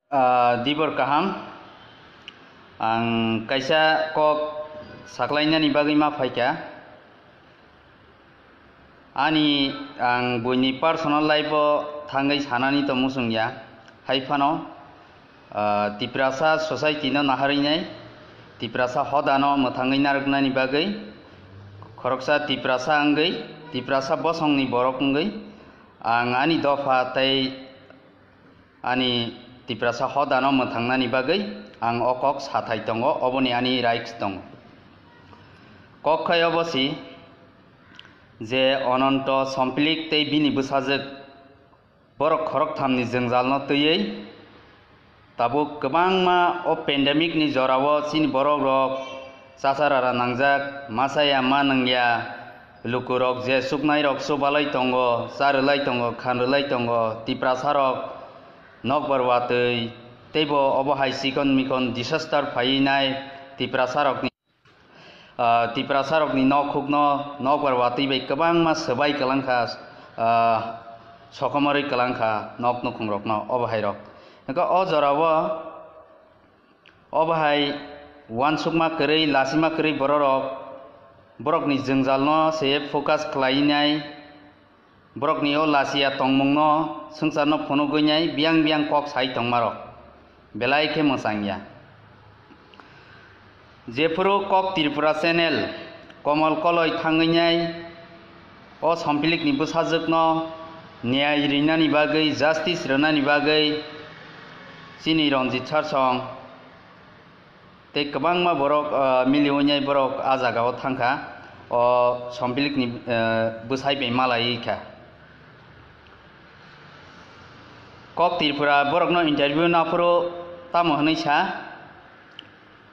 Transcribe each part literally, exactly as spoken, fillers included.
Ah, dibor kaham. Ang kaisa kok saklainani bagwi ma phaikha. Ani, ang buini personal life-o thangwi sanani to muchungya. Hai phano, ah, Tiprasa society-no naharwinai, Tiprasa hodano mwthangwi narwknani bagwi, khoroksa Tiprasa wngwi, Tiprasa bosongni borok wngwi, ang ani dopha tei ani Tiprasa hodano mwthangnani bagwi ang o kok sathai tongo, oboni ani rights tongo. Kok khai obo si je Ononto Sompilik tei bini bwsajwk borok khorokthamni jwngjalno twiwi tabuk kwbangma o pandemic ni jorao chini borok rok chasarara nangjak, masa ya ma nangya, lukurok je chuknairok chubalai tongo, charwlai tongo, khanrwlai tongo, Tiprasarok nokbar watwi, teibo obo hai chikon mikon disaster phainai Tiprasarokni, ah, Tiprasarokni nokhukno nokbar watwi bai kwbangma swbai kwlangkha, ah, sokomorwi kwlangkha nok nukhungrokno obo hairok. Hwnkhe o jorao Obo hai uansukma kwrwi, lasima kwrwi bororok borokni jwngjalno se focus khlainai, borokni o lasiya tongmungno swngcharno phunugwinai biyang biyang kok sai tongmarok belai khe mwchangya. Jephuru Kok Tripura channel Komol Koloi thangwinai o Sompilikni bwsajwkno niyai rinani bagwi, justice rwnani bagwi chini Ranjit Sarsong tei kwbangma borok, ah, miliwinai borok ah jagao thangkha, o Sompilikni, ah, bwsai bai malai kha. Kok Tripura borokno interview naphuru tamo hwnwi sa,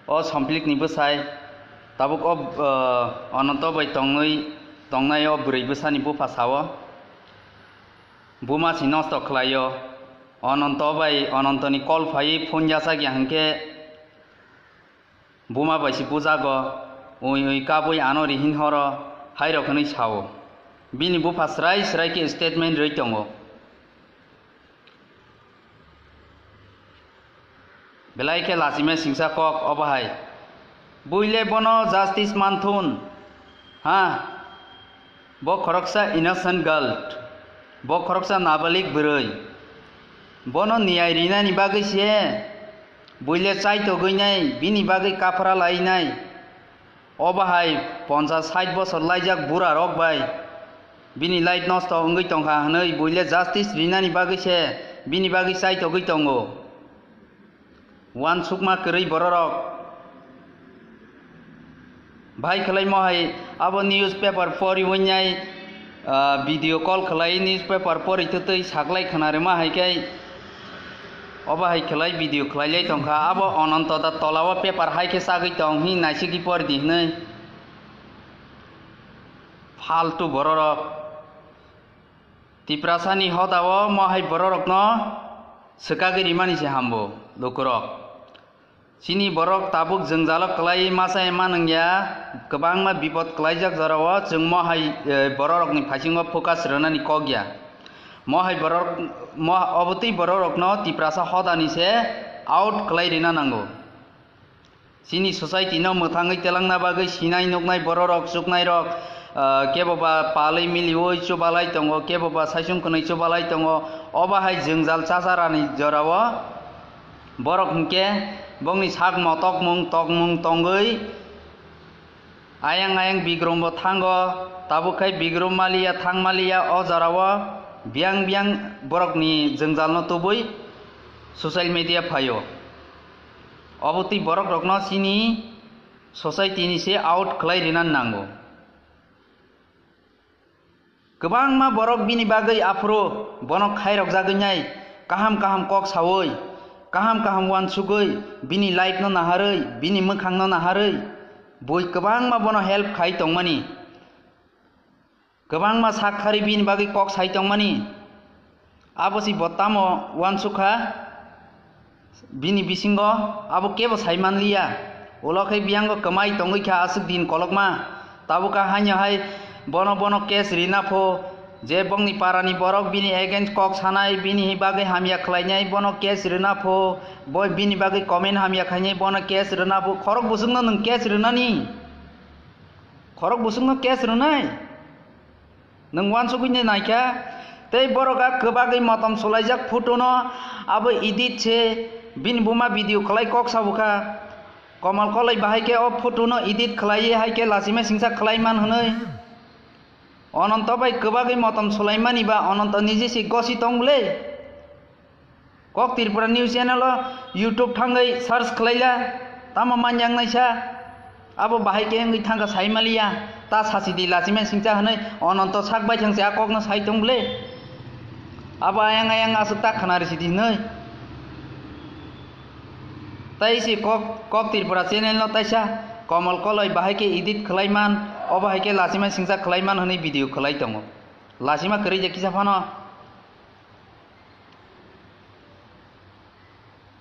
O Sompilikni bwsai tabuk o, o, Ononto bai tongwi tongnai o bwrwi bwsani bupha sao, buma si nosto khlaio. Ononto bai Onontoni kol phaiwi phone yachak ya hwnkhe buma bai si bujago, ui ui kabui ano rihin horo, hairok hwnwi sao. Bini bupha srai srai khe statement rwi tongo. Belai khe lachimai singsa kok obo hai. Buile bono justice manthun. Ha? Bo khoroksa innocent girl. Bo khoroksa nabalik bwrwi. Bono niyai rinani bagwi se buile chaitogwi nai, bini bagwi kaphra lai nai. Obo hai ponchas sait bosor laijak bura rok bai bini life nosto wngwi tongkha hwnwi buile justice rinani bagwi se bini bagwi chaitogwi tongo. Uansukma kwrwi bororok. Bahai khwlaimo hai abo newspaper poriwi nai, ah, video call khwlai newspaper pori twtwi saklai khna rwma hai khe obo hai khwlai video khwlailai tongkha. Abo Ononto da tola o paper hai khe sagwi tong hi naisigwi poridi hwnwi. Faltu bororok. Tiprasani hodao mo hai bororokno swkagwi rimani se hambo lukurok. Chini borok tabuk jwngjalo kwlaiwi masa ema nangya, kwbangma bipot kwlaijak jorao chwng mo hai, eh, bororokni phaisingo focus rwnani kok ya. Mo hai borok, mo, obotwi bororokno Tiprasa hodani se out kwlai rina nango. Chini society no mwthangwi telangna bagwi sinai nuknai bororok chuknairok, ah, kebo ba palwi miliwi chubalai tongo, kebo ba saisung kwnwi chubalai tongo. Obo hai jwngjal chacharani jorao borok hwnkhe bongni sak motokmung tokmung tongwi ayang ayang bigrumbo thango, tabuk khai bigrum maliya thang maliya o jorao biyang biyang borokni jwngjalno tubui social media phaio. Obotwi borok rokno chini society ni se out khlai rina nango. Kwbangma borok bini bagwi aphuru bono khairok jagwi nai, kaham kaham kok sawi, kaham kaham uansugwi, bini life no naharwi, bini mwkhang no naharwi, bui kwbangma bono help khai tongmani. Kwbangma sak thari bini bagwi kok sai tongmani. Abo si bo tamo uansukha, bini bisingo abo kebo sai manliya. Ulo khe biyango kwmai tongwi kha aswk din kolokma. Tabukha haino hai bono bono case rina pho, Je bongni parani borok bini against kok sanai, bini bagwi hamya khlainai, bono case rwna pho, bo bini bagwi comment hamya khainai, bono case rwna pho, khorok busukno nwng case rwnani? Khorok busukno case rwnai? Nwng uansugwi naikha, tei borok a kwbagwi motom sulaijak photo no abo edit se bini buma video khlai kok sabukha. Komal koloi bahai khe o photo no edit khlaiwi hai khe lachima singsa khlai man hwnwi. Ononto bai kwbagwi motom sulaimani ba Ononto niji se gosi tong bwle. Kok Tripura News Channel o YouTube thangwi search khlaila, tamo manjak naisa. Abo bahai khe wngwi thangkha saimaliya, ta sachidi lachima singcha hwnwi Ononto sak baithang se a kokno sai tong bwle. Abo ayang ayang aswk ta khna risidi hwnwi. Tai se kok, Kok Tripura Channel no taisa Komal koloi bahai khe edit khlai man, obo hai khe lachima singcha khlai man hwnwi video khlai tongo. Lachima kwrwi je kisa phano.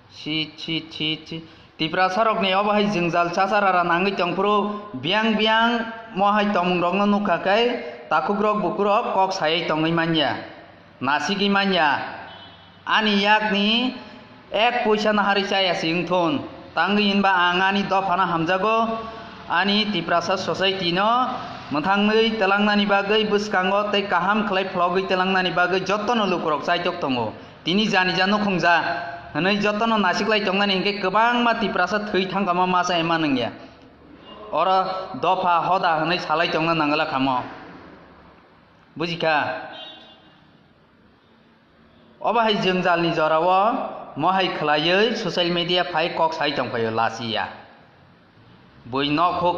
Chi, chi, chi, chi. Tiprasa rokni obo hai jwngjal chachara ra nangwi tongphuru biyang biyang mo hai tongmung rokno nukha khe takhuk rok bukhuk rok kok sayai tongwi manya, nasigwi manya. Ani yakni ek puisa no harwi chaya se wngthun. Tangwi hinba ang ani dophano hamjago, ani Tiprasa society no mwthangwi twlangnani bagwi bwskango tei kaham khlai phlogwi twlangnani bagwi jotono lukurok chaitok tongo. Tini jani ja nukhung ja hwnwi jotono nasiklai tongnani hinkhe kwbangma Tiprasa thwi thangkama masa ema nungya. Oro dopha hoda hwnwi salai tongna nangla khamo. Bujikha? Obo hai jwngjalni jorao mo hai khwlaiwi social media phai kok sai tongphaio lachiya. Bui nok huk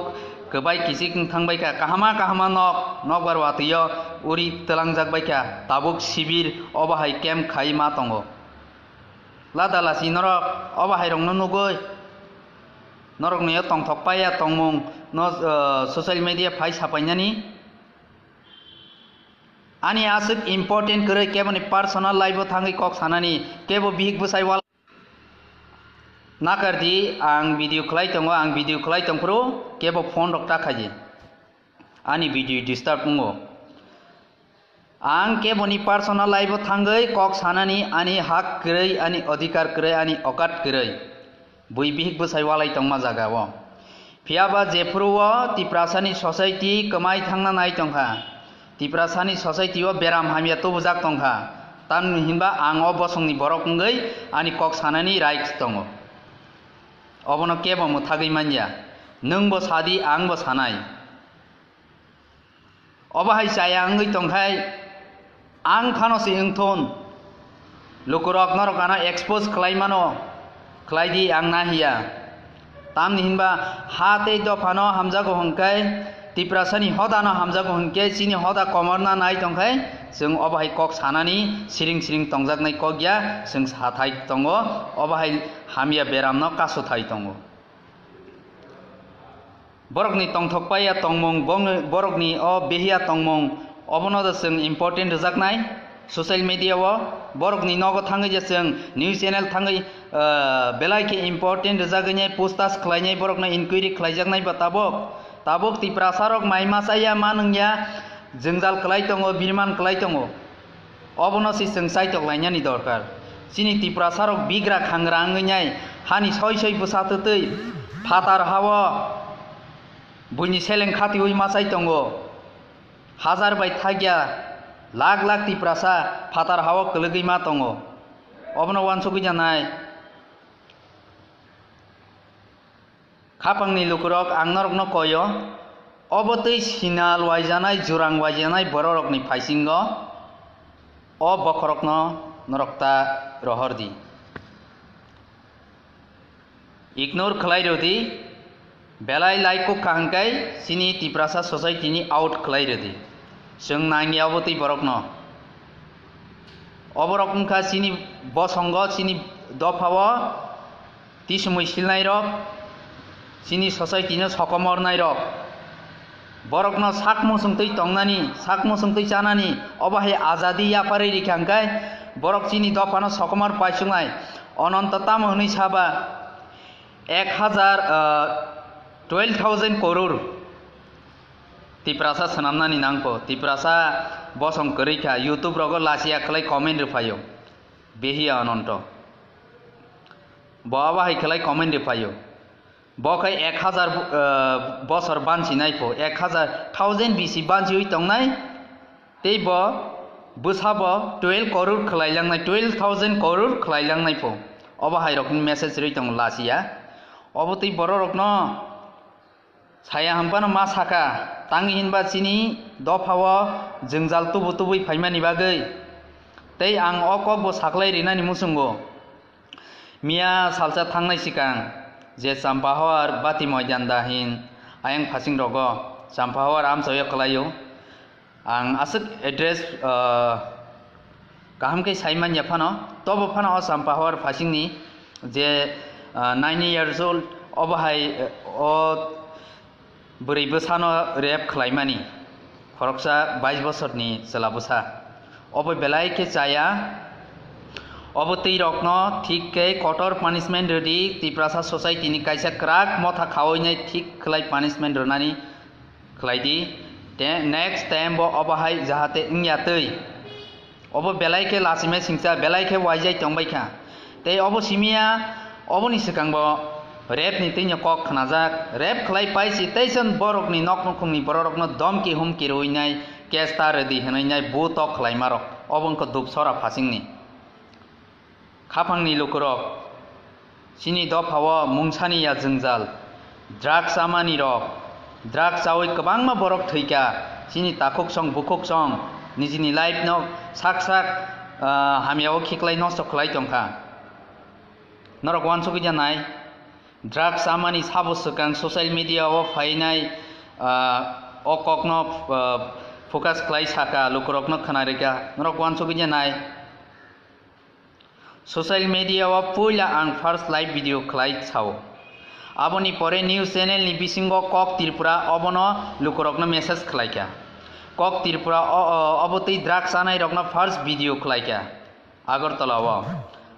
kwbai kichik wng thangbai kha, kahama kahama nok, nokbar watwio uri twlangjak bai kha, tabuk sibir obo hai camp khai ma tongo. Lada lachi norok obo hai rokno nugwi, norokni o tongthok paiya tongmung no, eh, social media phai sapainani. Ani aswk important kwrwi keboni personal life o thangwi kok sanani, kebo bihik bwsai wal. Nakardi, ang video khlai tongo, ang video khlai tongphuru kebo phone rok ta khaidi. Ani video disturb wngo. Ang keboni personal life o thangwi kok sanani ani hak kwrwi, ani adhikar kwrwi, ani okat kwrwi. Bui bihik bwsai walai tongma jaga o. Phiya ba jephuru o Tiprasani society kwmai thangna nai tongkha. Tiprasani society o beram hamya tubujak tongkha. Tamni hinba ang o bosongni borok wngwi ani kok sanani right tongo. Obono kebo mwthagwi manya. Nwngbo sadi, angbo sanai. Obo hai chaya wngwi tongkhai, ang phano se wngthun. Lukurok norok ano expose khlai mano, khlai di, ang nahiya. Tamni hinba ha tei dophano hamjago hwnkhe, Tiprasani hodano hamjago hwnkhe, chini hoda komorna nai tongkhai, chwng obo hai kok sanani siring siring tongjaknai kok ya, chwng sathai tongo, obo hai hamya beramno kasothai tongo. Borokni tongthok paiya tongmung, bongni, borokni o behiya tongmung, obono do chwng important rwjaknai social media o. Borokni nogo thangwi je chwng news channel thangwi, ah, belai khe important rwjagwi nai, pustash khlainai, borokno inquiry khlaijaknai ba tabuk, tabuk Tiprasa rok mai ma chaya, ma nungya, jwngjal kwlai tongo, biriman kwlai tongo. Obono se chwng chaitok lainani dorkar. Chini Tiprasa rok bigra khangra wngwi nai hani soi soi bwsa twtwi phatar hao buini seleng khatiwi machai tongo. Hajar bai thakya lakh lakh Tiprasa phatar hao kwlwgwi ma tongo. Obono uansugwi janai. Khapangni lukurok, ang norokno koyo, obo twi sinal waijanai, jurang waijanai bororokni phaisingo o bokhorokno norok ta rohor di. Ignore khlai rw di, belai lai kuk kha hwnkhe chini Tiprasa society ni out khlai rw di. Chwng nangya obo twi borokno. Oborok wngkha chini bosongo, chini dophao tisumui silnairok, chini society no sokomornairok. Borokno sak muchungtwi tongnani, sak muchungtwi chanani, obo hai azadi yapharwi rikha hwnkhe borok chini dophano sokomor paisuknai. Ononto tamo hwnwi saba, ek hajar, ah, twelve thousand koror Tiprasa swnamnani nangkho. Tiprasa Bosong kwrwi kha, YouTube rogo lachiya khlai comment rwphaio. Behiya Ananto. Bo abo hai khlai comment rwphaio. Bo khai ek hazar bo-, eh, bosor banchi nai pho, ek hazar, thousand B C banchiwi tongnai. Tei bo bwsa bo twelve koror khlai langnai, twelve thousand koror khlai langnai pho. Obo hai rokni message rwi tongo lachiya. Obo tei bororokno Saya hwnphano ma sakha, tang hinba chini dophao jwngjal tubu tubui phaimani bagwi. Tei ang o kokbo saklai rinani muchungo. Miya salsa thangnai sikang je Champahor Bati Moidan da hin ayang phasing rogo Champahor amchaio kwlaio. Ang aswk address, ah, kaham khe sai manya phano, tobo phano o Champahor phasingni je, ah, nine years old, obo hai, eh, o bwrwi bwsano rape khlaimani, khoroksa bais bosorni chwla bwsa. Obo belai khe chaya, obo twi rokno thik khe kotor punishment rwdi, Tiprasa society ni kaisa kwrak motha khawi nai thik khlai punishment rwnani khlai di. Te next time bo obo hai jahate wngya twi. Obo belai khe lachimai singcha, belai khe waijai tongbai kha. Tei obo simiya, oboni swkang bo rape ni twino kok khnajak, rape khlai pai si tei chwng borokni nok nukhungni bororokno domki humki rwinai, case ta rwdi hwnwi nai bu tok khlaimarok. Obo wngkha Dupsora phasingni. Khaphangni lukurok, chini dophao mungsani ya jwngjal, drugs chamani rok, drugs chawi kwbangma borok thwikha, chini takhuk song bukhuk song, nijini life no sak sak, ah, hamyao khiklai nosto khlai tongkha. Norok uansukya nai, drugs chamani sabo swkang social media o phainai, ah, o kokno, ah, focus khlai saka, lukurokno khwnarikha, norok uansukya nai. Social media o puila ang first live video khlai sao. Aboni pore news channel ni bisingo Kok Tripura obono lukurokno message khlaikha. Kok Tripura o, o, obo twi drugs chanai rokno first video khlaikha. Agartala o.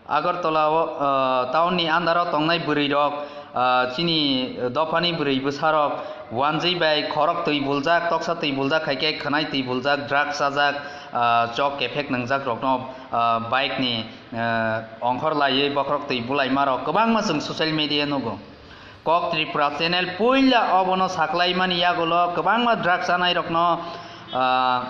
Agartala o, ah, town ni under o tongnai bwrwi rok, ah, chini dophani bwrwi bwsa rok wanjwi bai khorok twi buljak, toksa twi buljak, hai khe khwnai twi buljak, drugs chajak, ah, chok kephek nwngjak rokno, ah, bike ni, ah, ongkhor laiwi bokhorok twi bulaima rok kwbangma chwng social media nugo. Kok Tripura channel puila obono saklaimani yagulo kwbangma drugs chanai rokno, ah,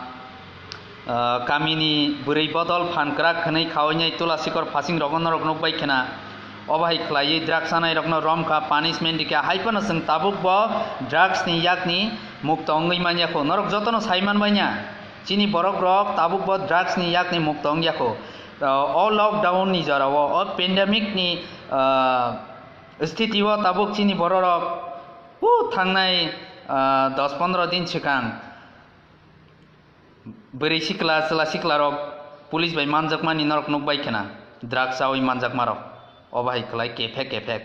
ah, kamini bwrwi bodol phan kwrak hwnwi khawi nai tula sikor phasing rokno norok nukbai khna. Obo hai khlaiwi drugs chanai rokno romkha, punishment rikha, hai phano chwng tabuk bo drugs ni yakni mukto wngwi manya kho. Norok jotono sai manbai nya, chini borok rok tabuk bo drugs ni yakni mukto wngya kho. Ah, o lockdown ni jora o, o pandemic ni, ah, sthiti o tabuk chini bororok, o thangnai, ah, dos pondro din swkang bwrwi sikla, chwla siklarok police bai manjakmani norok nukbai khna, drugs chawi manjakmarok, obo hai khlai kephek kephek.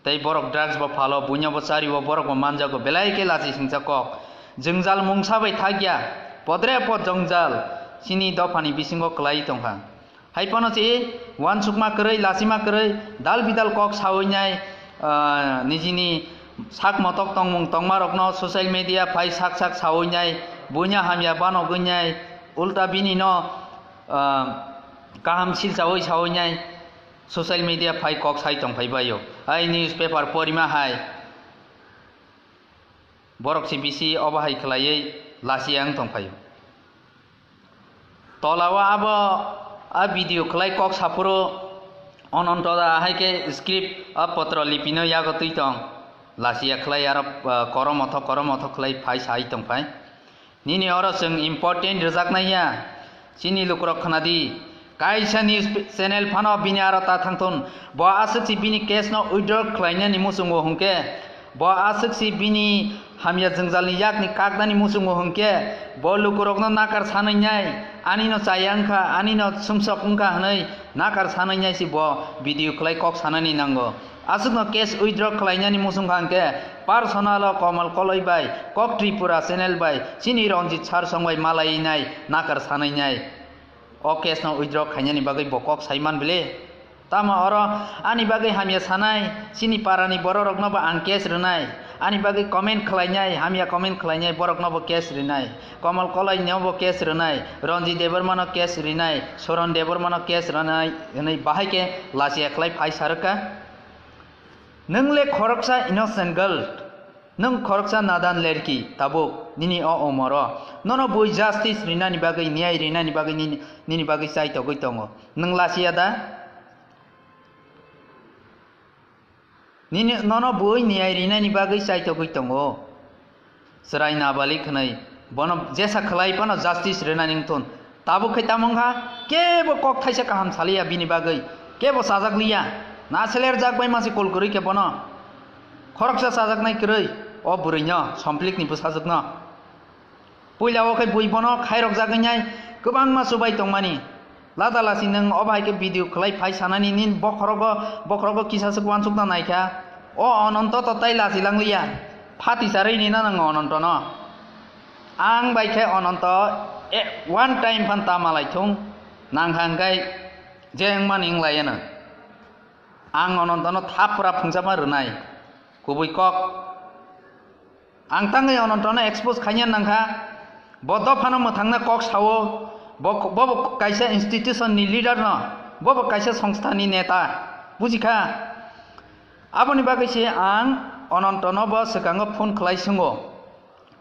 Tei borok drugs bo phalo, buino bo chario, borok bo manjago, belai khe lachi singcha kok. Jwngjal mungsa bai thakya, podre pod jwngjal chini dophani bisingo kwlai tongkha. Hai phano se uansukma kwrwi, lachima kwrwi, dal bidal kok sawi nai, ah, nijini sak motok tongmung tongmarokno social media phai sak sak sawi nai, buino hamya banogwi nai, ulta bini no, ah, kaham silchawi sawi nai, social media phai kok sai tongphai baio. Hai newspaper porima hai. Borok se bisi obo hai khlaiwi lachiya wng tongphaio. Tola o abo a video khlai kok saphuru Ananto da hai khe script a potro lipino yago twi tong. Lachiya khlai aro, ah, koromothok koromothok khlai phai sai tongphai. Nini oro chwng important rwjaknai ya. Chini lukurok khwnadi. Kaisa news channel phano bini aro ta thangthun. Bo aswk si bini case no withdraw khlainani muchungo hwnkhe, bo aswk si bini hamya jwngjalni yakni kaknani muchungo hwnkhe, bo lukurokno nakar sanwi nai, ani no chaya wngkha, ani no sumsok wngkha hwnwi nakar sanwi nai si bo video khlai kok sanani nango. Aswkno case withdraw khlainani muchung kha hwnkhe personal o Komal Koloi bai, Kok Tripura channel bai, chini Ranjit sir song bai malai nai, nakar sanai nai. O case no withdraw khainani bagwi bo kok sai man bile. Tamo oro ani bagwi hamya sanai, chini parani bororokno bo ang case rwnai. Ani bagwi comment khlainai, hamya comment khlainai, borokno bo case rinai. Kamal Kolai no bo case rinai, Ranjit Debbarma no case rinai, Soron Debbarma no case rinai, hwnwi bahai khe lachiya khlai phai sarwkha. Nwng le khoroksa innocent girl, nwng khoroksa nadan lerki, tabuk nini o omoro nono bui justice rinani bagwi, niyai rinani bagwi nini, nini bagwi chaitogwi tongo. Nwng lachiya da? Nini, nono bui niyai rinani bagwi chaitogwi tongo. Chwrai nabalik hwnwi bono jesa khlai phano justice rinani wngthun. Tabuk khai tamo wngkha, kebo kok thaisa kaham saliya bini bagwi, kebo chajakliya. Na selerjak bai masi kol kwrwi khe bono. Khoroksa chajaknai kwrwi o bwrwino, Somplikni bwsajwkno. Puila o khe bui bono khairokjagwi nai kwbangma chubai tongmani. Lada lasi nwng o bahai khe video khlai phai sanani nini bokhorogo, bokhorogo kisa swk uansukna naikha. O Ononto to tai lachi langliya. Phati charwi nina nang Onontono. Ang bai khe Ononto e, one time phan ta malai thung. Nang hang khai je wngmani wnglaiyano. Ang Onontono thapra phungchama rwnai. Kubui kok. Ang tangwi Onontono expose khaina nangkha. Bo dophano mwthangna kok sao. Bo, bo, bo kaisa institution ni leader no. Bo, bo kaisa songstha ni neta. Bujikha? Aboni bagwi se ang Onontono bo swkango phone khlai swngo.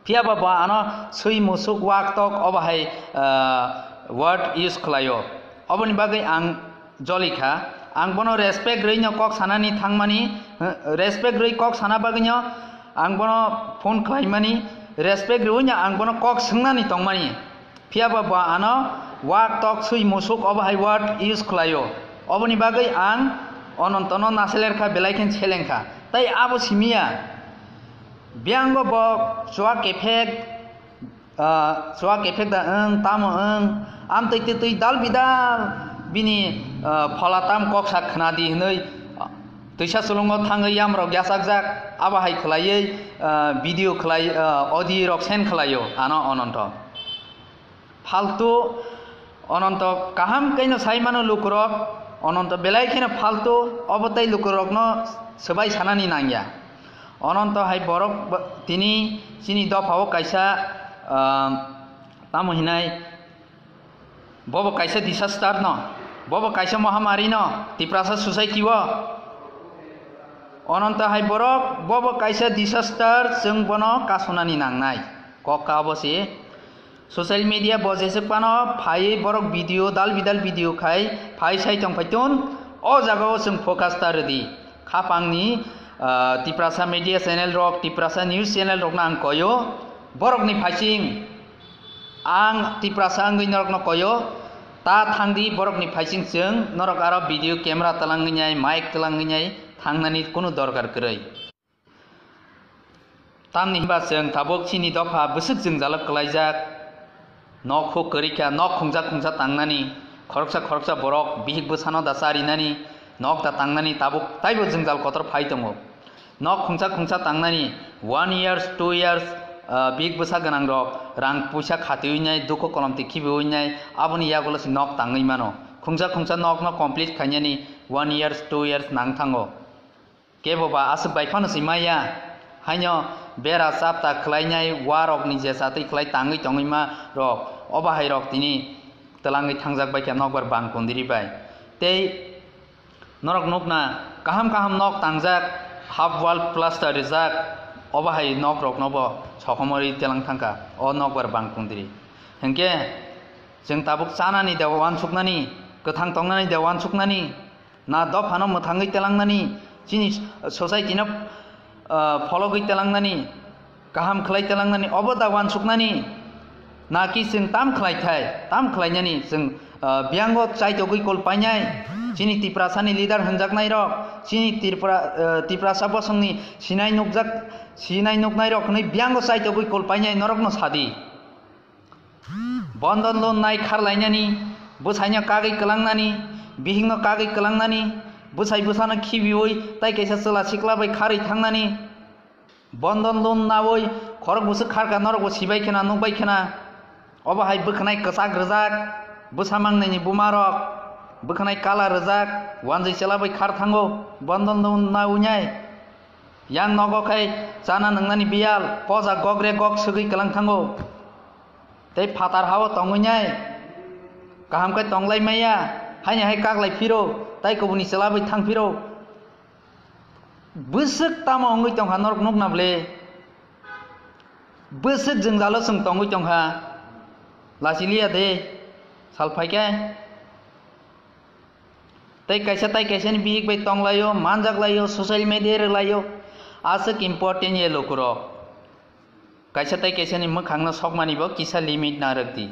Phiya ba bo ano swi musuk wak tok obo hai, ah, word use khlaio. Oboni bagwi ang jolikha. Ang bono respect rwino kok sanani thangmani, eh, respect rwi kok sana bagwino ang bono phone khlaimani, respect rwino ang bono kok swngnani tongmani. Phiya ba bo ano wak tok swi musuk obo hai word use khlaio. Oboni bagwi ang Onontono naselerkha, belai khe selengkha. Tai abo simiya. Biyango bo chuak kephek, ah, chuak kephek da wng, tamo wng, amtwi twi twi dal bidal bini, ah, phola tam kok sak khna di hwnwi, ah, twisa sulungo thangwi yamrok yachakjak, abo hai khwlaiwi, ah, video khwlai, ah, audio rok send khwlaio ano Ononto. Faltu, Ononto kaham khe no sai mano lukurok, Ononto belai kheno faltu, obo tei lukurokno swbai sanani nangya. Ononto hai borok bo-, tini chini dophao kaisa, ah, tamo hinai, bobo kaisa disaster no, bobo kaisa mohamari no, Tiprasa society o. Ononto hai borok, bobo kaisa disaster, chwng bono kasonani nangnai. Kok ka obo se. Social media bo jeswk phano phaiwi borok video, dal bidal video khai phai sai tong phaitun, o jagao chwng focus ta rwdi. Khapangni, ah, Tiprasa media channel rok, Tiprasa news channel rokno ang koyo, borokni phaising ang Tiprasa wngwi norokno koyo, ta thangdi borokni phaising chwng norok aro video camera twlangwi nai, mic twlangwi nai thangnani kunu dorkar kwrwi. Tamni hwnba chwng tabuk chini dopha bwswk jwngjalo kwlaijak. Nok huk kwrwi kha, nok khungsa khungsa tangnani, khoroksa khoroksa borok bihik bwsano da charinani, nok da tangnani tabuk taibo jwngjal kotor phai tongo. Nok khungsa khungsa tangnani one years, two years, ah, bihik bwsa gwnang rok rang puisa khatiwi nai, dukhu kolom twi khibiwi nai, aboni yagulo se nok tangwi mano. Khungsa khungsa nok no complete khainani one years, two years nang thango. Kebo ba aswk bai phano se maya, haino bera chapta khwlainai warokni jesa twi khwlai tangwi tongwi ma rok, o bahai rok tini twlangwi thangjak bai kha nokbar bang kundiri bai. Tei norok nukna kaham kaham nok tangjak, half wall plaster rijak, o bahai nok rokno bo sokomorwi twlang thangkha o nokbar bang kundiri. Hinkhe chwng tabuk chanani de uansuknani, kwthang tongnani de uansuknani, na dophano mwthangwi telangnani, chini society no, ah, phologwi telangnani, kaham khlai telangnani, obo da uansuknani, na ki chwng tam khlai thai, tam khlainani chwng, ah, biyango chaitogwi kol painai, chini Tiprasani leader hwnjaknai rok, chini Tripura, ah, Tiprasa bosongni sinai nukjak, sinai nuknai rok hwnwi biyango chaitogwi kol painai norokno sadi. Bondon loan nai kharlainani, bwsaino kagwi kwlangnani, bihikno kagwi kwlangnani, bwsai bwsano khibiwi tai kaisa chwla sikla bai kharwi thangnani. Bondon loan nawi khorok bwswk kharkha norokbo sibai khena nukbai khena. Obo hai bwkhanai kwchak rwjak, bwsa mangnaini bumarok, bwkhanai kala rwjak, wanjwi chwla bai khar thango, bondon loan nawi nai. Yang nogo khai chana nwngnani biyal, poja gokre gok swgwi kwlang thango. Tei phatar hao tongwi nai, kaham khe tonglai maya, haini hai kaklai phiro, tai kubuni chwla bai thang phiro. Bwswk tamo wngwi tongkha norok nukna ble? Bwswk jwngjalo chwng tongwi tongkha? Lachiliya de, sal phaikhe. Tei kaisa tai kaisani bihik bai tonglaio, manjaklaio, social media rwlaio. Aswk important ye lukurok. Kaisa tai kaisani mwkhangno sokmani bo kisa limit narwk di.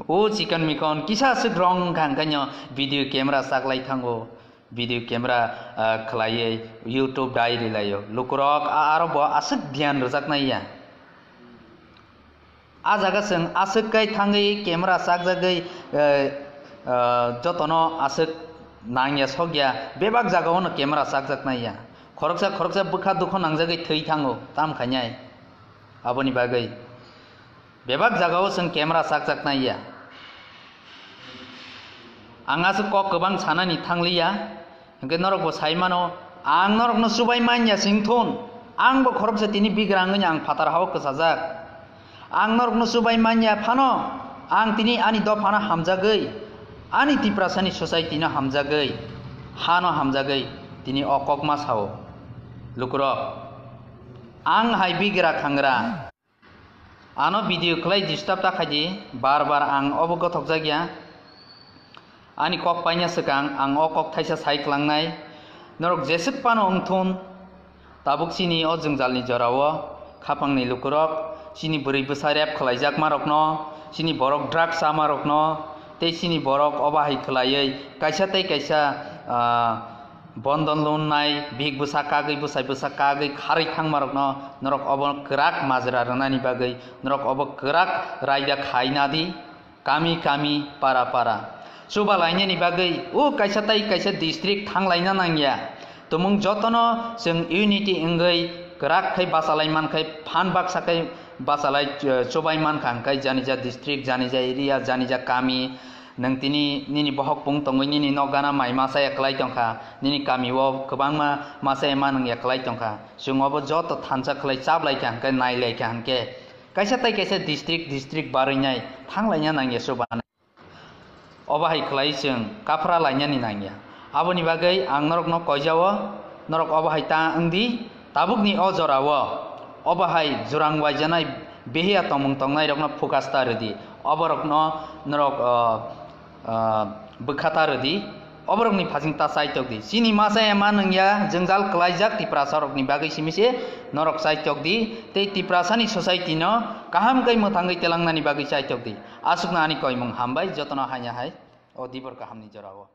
O chikon mikon kisa aswk wrong wngkha, hwnkhe no video camera chaklai thango, video camera, ah, khwlaiwi YouTube dai rwlaio. Lukurok a-, aro bo aswk dhyan rwjaknai ya. A jaga chwng aswk kai thangwi camera chakjagwi, eh, eh, jotono aswk nangya sokya, bebak jagao no camera chakjaknai ya. Khoroksa khoroksa bwkha dukho nangjagwi thwi thango, tam khainai. Aboni bagwi bebak jagao chwng camera chakjaknai ya. Ang aswk kok kwbang sanani thangliya. Hwnkhe norokbo sai mano, ang norokno chubai man ya sing thun. Ang bo khoroksa tini bigrang wngya ang phatar hao kwchajak. Ang norokno chubai man ya phano, ang tini ani dophano hamjagwi, ani Tiprasani society no hamjagwi, hano hamjagwi, tini o kok ma sao. Lukurok, ang hai bigra khangra. Ano video khlai disturb ta khaidi, bar bar ang obo gothokjak ya. Ani kok paina swkang ang o kok thaisa sai klangnai. Norok jeswk phano wngthun, tabuk chini o jwngjalni jorao khapangni lukurok, chini bwrwi bwsa rape khlaijakmarokno, chini borok drugs chamarokno, tei chini borok obo hai khlaiwi kaisa tei kaisa, ah, Bondon loan nai, bihik bwsa kagwi, bwsai bwsa kagwi kharwi thangmarokno norok obo kwrak majra rwnani bagwi, norok obo kwrak raida khaina di, kami kami, para para. Chuba lainani bagwi o kaisa tai kaisa district thang laina nangya. Tumung jotono chwng unity wngwi kwrak khai bachalai man khai, phan baksa khai bachalai, eh, chubai man kha, hwnkhe janija district, janija area, janija kami, Nwng tini nini bohok pung tongwi nini nok gana mai masa ya kwlai tongkha, nini kami o kwbangma masa ya manwng ya kwlai tongkha. Chwng obo joto thansa khlai chablai kha hwnkhe, nailai kha hwnkhe, kaisa tai kaisa district, district barwi nai thanglaina nang ya chubanai. Obo hai khlai chwng kaphra lainani nang ya. Aboni bagwi ang norokno koijao, norok obo hai ta wng di. Tabukni o jorao obo hai jurang waijanai behiya tongmung tongnairokno focus ta rwdi. Oborokno norok, ah, ah, bwkha ta rwdi. Oborokni phasing ta chaitok di. Chini masa ema nungya jwngjal kwlaijak Tiprasarokni bagwi simi se norok chaitok di. Tei Tiprasani society no kaham khe mwthangwi telangnani bagwi chaitok di. Aswkno ani koimung hambai, jotono haina hai o dibor kahamni jorao.